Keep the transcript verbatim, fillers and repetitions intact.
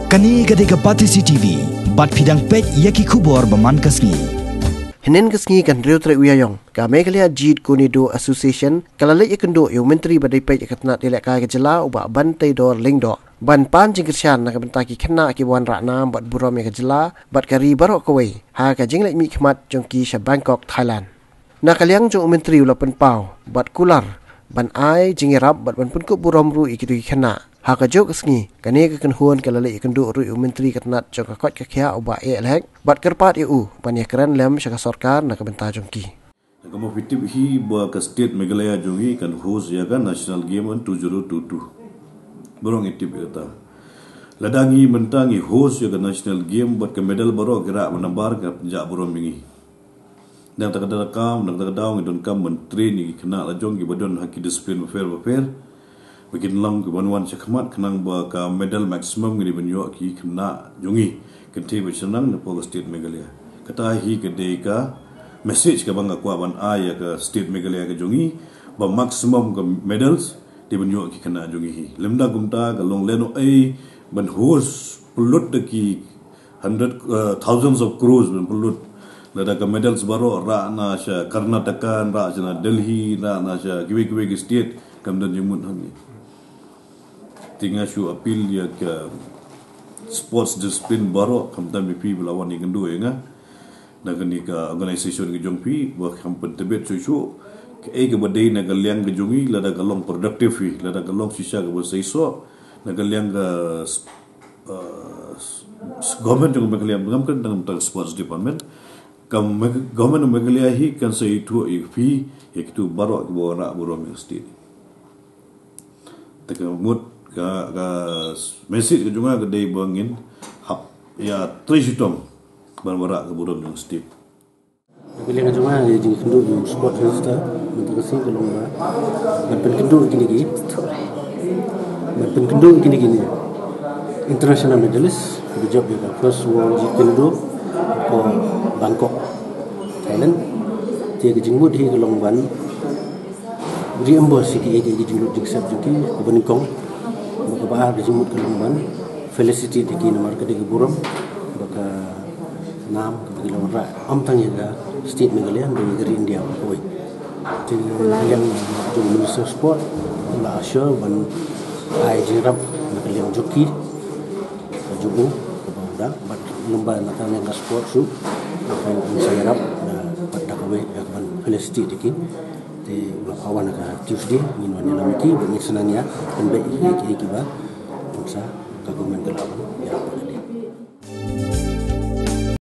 Kane ka dei ka Batesi T V, bad phi dang peit ïa ki khubor ba man ka sngi. Hynnin ka sngi ka hynriew tarik u Ïaïong, ka Meghalaya Jeet Kune Do Association ka la leit ïakynduh ïa u Myntri ba dei peit ïa ka tnat ïalehkai ka jylla u Bah Banteidor Lyngdoh ban pan jingkyrshan na ka bynta ki khynnah kiba wanrah nam bad burom ïa ka jylla bad ka ri baroh kawei ha ka jingleit mihkhmat jong ki sha Bangkok, Thailand. Na ka liang jong u Myntri u la pynpaw bad kular ban ai jingïarap bad ban pynkup burom ruh ïa kito ki khynnah. Ha kajuh ka sngi, kane ka kynhun ka la leit ïakynduh ruh ïa u Myntri ka tnat jong ka koit ka khiah u Bah A L Hek bad kyrpad ïa u ban ïakren lem sha ka sorkar na ka bynta jong ki. Kumba phi tip hi ba ka state Meghalaya jong ngi kan host ïa ka National Game on two zero two two. Baroh ngi tip ïa kata. Lada ngi mynta ngi host ïa ka National Game bad ka medal baroh ki rah ba nambar, ka jah burom ïa ngi. Dang ta ka daw kam, dang ta ka daw ngi donkam ban train ïa ki khynnah la jong kiba don ha ki discipline bapher bapher. Ba kin long ki ban wan shakhmat khnang ba ka medal maximum ngi dei ban ïoh ki khynnah jong ngi. Kynthei ba shnang na pdeng ka state Meghalaya. Kata hi ka dei ka message kaba nga kwah ban ai ïa ka state Meghalaya ka jong ngi, ba maximum ka medals dei ban ïoh ki khynnah jong ngi hi. Lymda kumta ka long lehnohei ban host pynlut da ki hundred, uh, thousands of crores ban pynlut. Lada ka medals baroh rah na sha Karnataka, rah sha na Delhi, rah na sha kiwei kiwei ki state, kam don jingmut hangne. Te nga shu appeal ïa ka sports discipline baroh, khamtam ïa phi ba la wan ïakynduh ïa nga na kane ka organization ka jong phi, ba kham pyntbit shuh shuh kaei kaba dei na ka liang ka jong ngi, lada ka long productive hi, lada ka long shisha kaba seisoh na ka liang ka, uh, s-, s-, government jong ka liang, ngam kren tang tang sports department. Ka Meg-, government of Meghalaya hi kan sa ithuh ïa phi ïa kitu baroh kiba wanrah burom ïa ka state. Te ka mut ka, ka message ka jong nga ka dei ba ngin hap ïatrei shitom ban wanrah ka burom jong ka state. Ka liang ka jong nga ka jingkynduh jong u sport minister mynta ka sngi ka long ba ban pynkynduh kine ki, ban pynkynduh kine ki international medalist kiba jop ïa ka first World Jeet Kune Do ha Bangkok, Thailand. Te ka jingmut hi ka long ban reimburse ïa kiei kiei ki jinglut jingsep jong ki kaba nyngkong. Bad kaba ar ka jingmut ka long ban felicitate ïa ki namar ka dei ka burom bad ka nam kaba ki la wanrah, ym tang ïa ka state Meghalaya hynrei ïa ka ri India baroh kawei. Te ka liang jong u Minister of Sport u la assure ban ai jingïarap na ka liang jong ki, ka jong u, kaba u da, bad lem bad na ka liang ka sport shuh, ka ban sa ïarap da, bad da kawei da ka ban felicitate ïa ki. Te u la phah wan ha ka Tuesday, ngin wan ïalam ïa ki, bad ngin sa nang ïa pynbeit ïa kiei kiei kiba, bad sa ka government ka la ban ïarap.